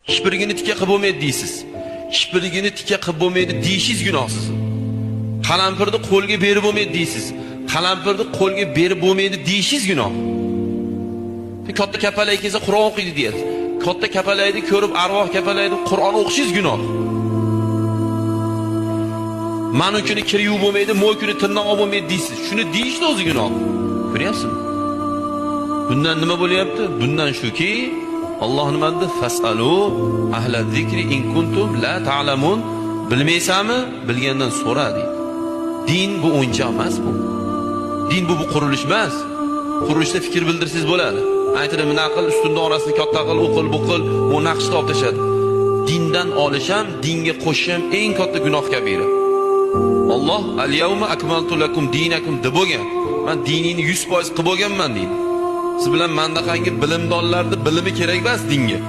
Kipirigini tika qilib bo'lmaydi deysiz. Kipirigini tika qilib bo'lmaydi deyishingiz gunoh sizni. Qalampirni qo'lga berib bo'lmaydi deysiz. Qalampirni qo'lga berib bo'lmaydi deyishingiz gunoh. Katta kapalak kelsa Qur'on o'qiydi deyasiz. Katta kapalakni ko'rib arvoh kapalakni Qur'on o'qishingiz gunoh. Manu kuni kir yuvib bo'lmaydi, mo'y kuni tirnoq olib bo'lmaydi deysiz. Shuni deyishni o'zi gunoh. Ko'ryapsizmi? Bundan nima bo'lyapti? Bundan shuki, Alloh nima dedi? Fasalu ahla zikri in kuntum la ta'lamun. Bilmaysanmi? Bilgandan so'ra deydi. Din bu o'yinchoq emas bu. Din bu qurilish emas. Qurilishda fikr bildirsangiz bo'ladi. Aytadi, nima qil, ustunni orasini katta qil, u qil, bu qil, u naqshni olib tashladi. Dindan olish ham, dinga qo'shish ham eng katta gunoh kabira. Alloh al-yawma akmaltu lakum dinakum deb bo'lgan. Men diningni 100% qilib bo'lganman deydi. Siz bilan mandaqangi bilimdonlarni bilimi kerak emas dinga.